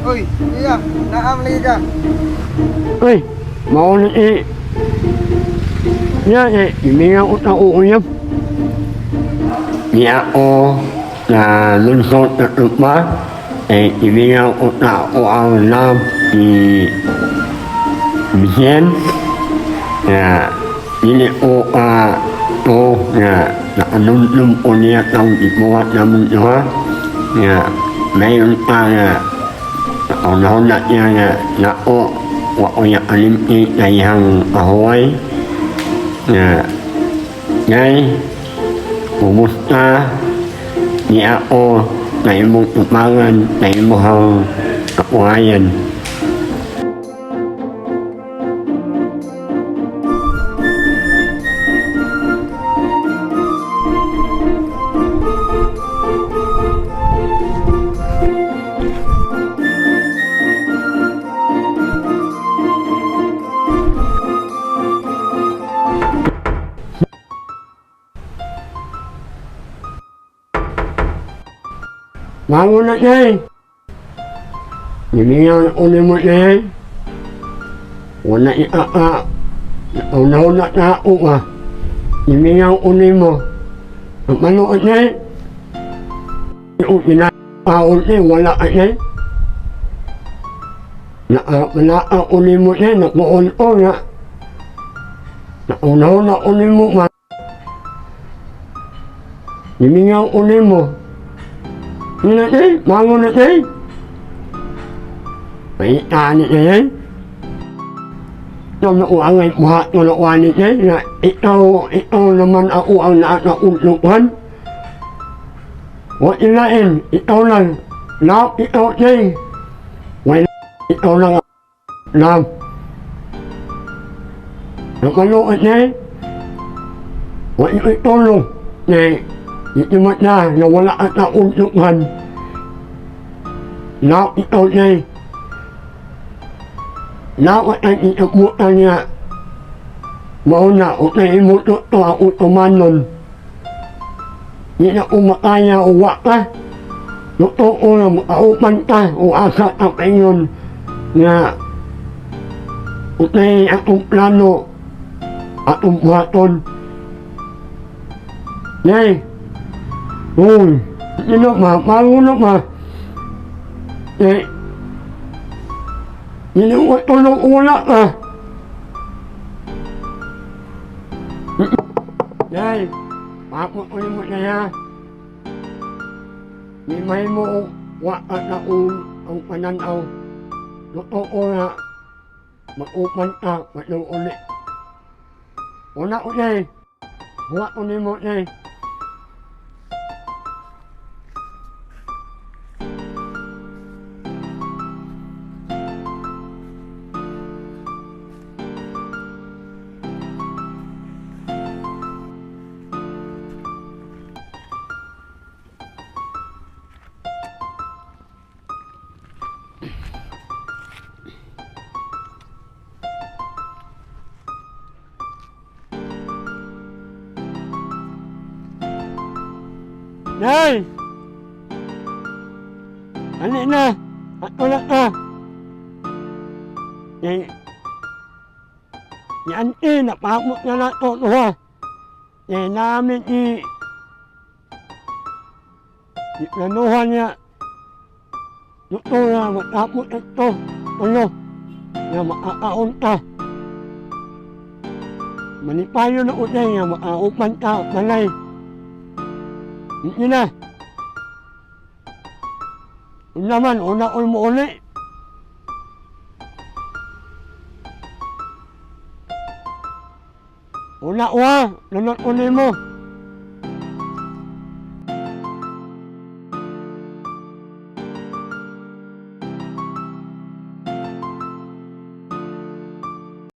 Uy, iya, naam lagi ka. Uy, mao na eh. Ya, eh, imingaw ko na uuyab. Niya ako na lungsod na tupa, eh, imingaw ko na ako ang love ni Bisen. Na dili ko ka to na nakanumdum ko niya tang ibuhat namin duha. Na mayroon pa na naunahon na niya na nako wa ko niya kalimti na iyang kahuway na ngay kumusta niya ako na imong tupangan na imong kakuhayan. Bangon na niya eh. Gimingaw ko nimo niya eh. Wala ikaka. Una-una na ako ka. Gimingaw ko nimo. Ang manuot niya eh. Yung pinakaon niya, wala ka niya eh. Naka ko nimo niya, nakuon ko na. Nauna-una ko nimo ma. Gimingaw ko nimo. Yun na eh, bangon na eh. May tani na yan. Nung nakuha ngay buhat ko nakuha ni eh, na ikaw naman ako ang nakautukan. Wa ilain, ikaw lang. Lahat ikaw eh. Wala, ikaw lang. Lahat. Nakaluot na eh. Wa itulong. Eh, itimat na, nawala at nauntukan. Lahat ikaw na eh. Dapat ay itabutan niya. Mao na, o na imuto to ako tumanon. Di na kumakaya o wa ka. Totoo na makaupan ka o asa ka paingon nga utay akong plano atong buhaton. Nay, uy, sino ma, bago na ma. Eh, hindi ko tulong wala ka. Nay, paputuloy mo na ya. Di may mo wa ka na ang pananaw. Totoo na, maupan ka, matulong ulit. Wala ko na eh. Wala ko ni mo na eh. Nay! Ano na? At wala ka. Eh, yan eh, napakot na na ito, ha? Eh, namin i... Nanuhan niya. Ito na, matapos ito. Ano? Na makakaon ka. Manipayo na utay nga, makaupan ka, malay. Hindi na. Yun naman, una ko mo uli. Una ko ha, lunot uli mo.